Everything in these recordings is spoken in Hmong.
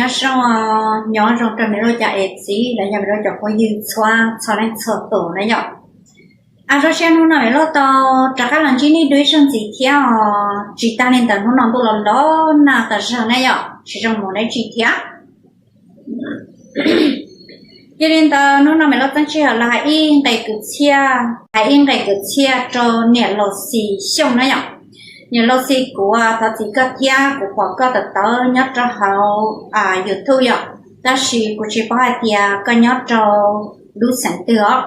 Zoo, nyob zoo rau me loj cov es txiv los yog me loj cov phooj ywg txhua txhua leej txhua tus na yom. Zoo siab hnub no me loj tau rov qab los ntsib nej dua ib zaug ntxiv thiab os. Tsis tag li ntawd hnub no ntuj los los nag tas zog na yom, tsis zoo mus dab tsi thiab. Yog li ntawd hnub no me loj txeeb sij hawm los hais ib nqe kwv txhiaj, hais ib nqe kwv txhiaj rau niam laus Xis Xyooj na yom. Niam laus Xis, kuv thov txim koj thiab kuv pom koj tawv tawv nyob rau hauv YouTube yom, tab sis kuv tsis paub hais tias koj nyob rau lub xeev twg os.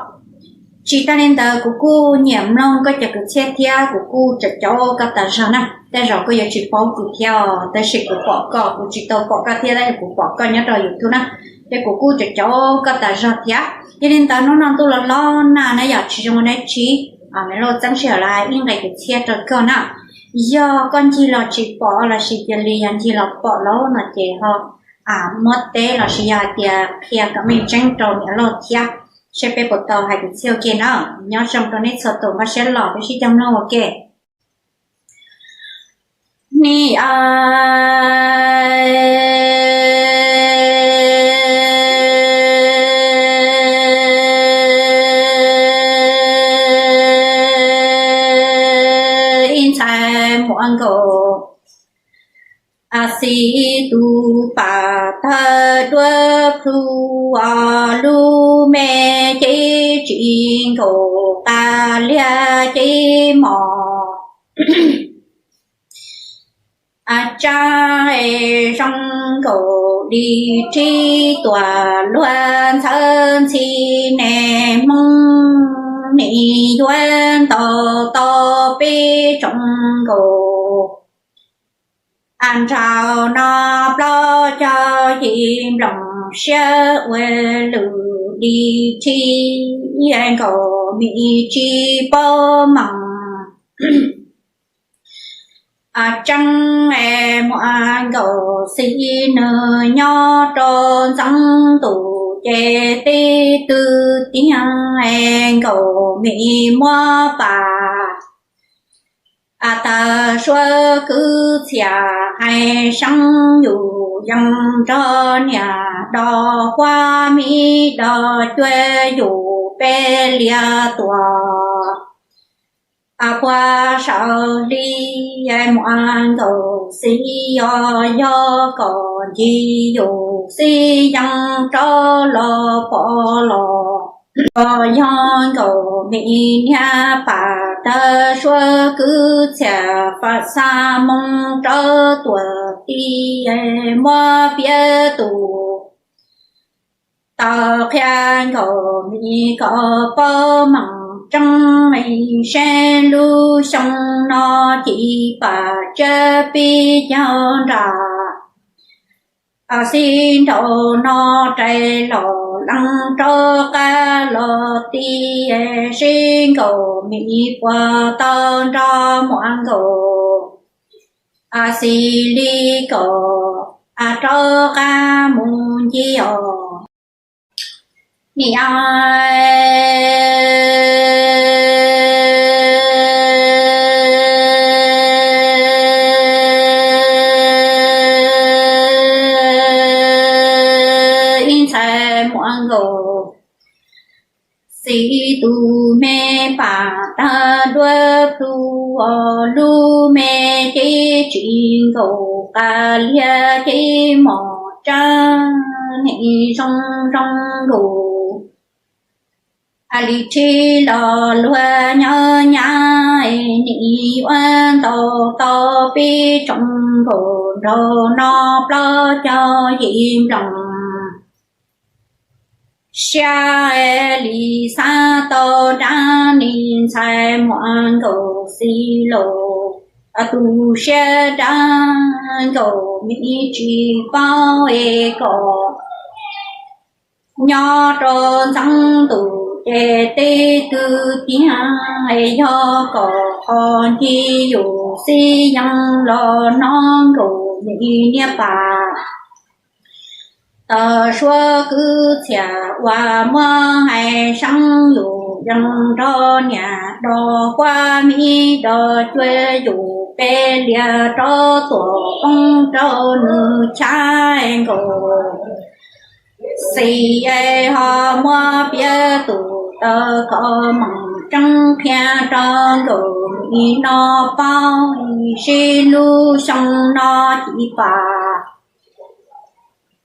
Tsis tag li ntawd kuv kuj nyiam mloog koj cov kwv txhiaj thiab kuv kuj caum caum koj tas zog na. Tej zaum koj yuav tsis paub kuv thiab os, tab sis kuv pom koj, kuv tsis tau pom koj thiab tab sis kuv pom koj nyob rau YouTube na, ces kuv kuj caum caum koj tas zog thiab. Yog li ntawd hnub no ntuj los los nag na yom, tsis zoo ua dab tsi, me loj txeeb sij hawm los hais ib nqe kwv txhiaj rau koj na. Yog koj ncig los tsis pom lossis cia li yog ncig los pom lawm no ces ho muab teb lossis yog hais tias qhia kom meej tseeb rau niam loj thiab, seb peb puas tau hais kwv txhiaj ua ke na. Nyob zoo rau nej txhua tus, npaj siab los peb sib cog mloog ua ke. Nim ib ntxhais muam nkaus, Xis tus pam tawg duab plhu, lub me cev tsis nkaus qas liag cev mos. Tsaab zoo nkaus li rhib tuam luag ntxhawb ntxhi, niag Hmoob nim yuav ntaus tau peb tsoom nkaus. Nraud no plaub caug yim nploos siab ua lwm li rhib nkaus mi tsis paub meej. Tseeb muam nkaus Xis nws nyob rau ntxeev ntuj ces teb twg tiag nkaus mi muab pam. Tawg suab kwv txhiaj hais seeb yus yeej nrog niam do huab mi do cuab yus peb liag tuam. Puag saum hli muam nkaus Xis os, yog kom ncig yus xib yeej rov los pom los. Yog nkaus mi niag pam tawg suab kwv txhiaj fam xa moo rau tuam ti, muab piav tus tau qhia nkaus mi kom paub meej tseeb, seb lub xyoo no ci pam tsab pib caug nram. Xib nraud no rais los leej rov qab los ti, sib nkaus mi puas tau nrog muam nkaus Xis li kom rov qab mus ncig os. Nim ib ntxhais muam nkaus Xis tus me pam tawg duab plhu, lub me cev tsis nkaus qas liag cev mos tsaab, nim zoo zoo nkaus li rhib los luag nyob nyab, nim yuav ntaus tau peb tsoom nkaus nraud no plaub caug yim nploos siab li xav tau dab nim ntxhais muam nkaus Xis los, tus siab dab nkaus mi tsis paub es kom nyob rau ntxeev ntuj ces teb twg tiag, yog kom qhov ncig yus xib yeej los nrog nkaus mi niag pam tawg suab kwv txhiaj uas muab hais seeb yus yeej nrog niam do huab mi do cuab yus peb liag rov tuam poob rau nws chav nkaus. Xis ho muab piav tus tawv kov meem tseeb qhia rau nkaus nim no paub, sib lub xyoo no ci pas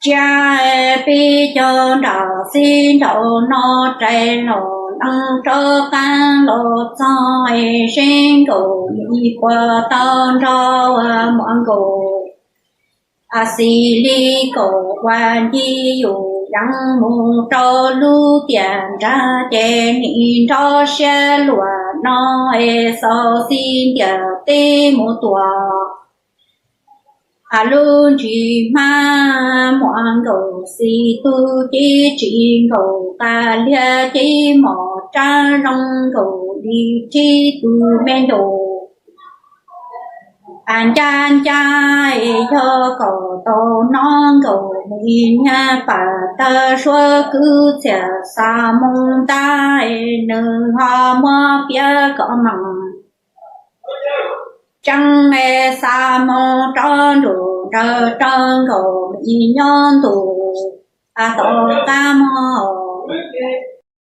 tsiab pib caug nram xib nraum no rais los leej rov qab los txog, sib nkaus ib puas tau nrog ua muam nkaus. Xis li kaum ua nti yus yees mus rau lub tiam nrag ces nim nrov siab luam no es xaus xis ntiam teb mus tuam. Lub ntsis hmab muam nkaus xis tug cib tsis nkaus qas liag cib mos rab zoo nkaus li cib tug me ntaus. Ncaj ncaj yog kom tau noj nkaus mus ib niag pam tawg suab kwv txhiam xa moo ntab nws ho muab piav kom meem tseeb xa moo rov nrug nrawg rau nkaus mus ib nyob ntus tom qab mog.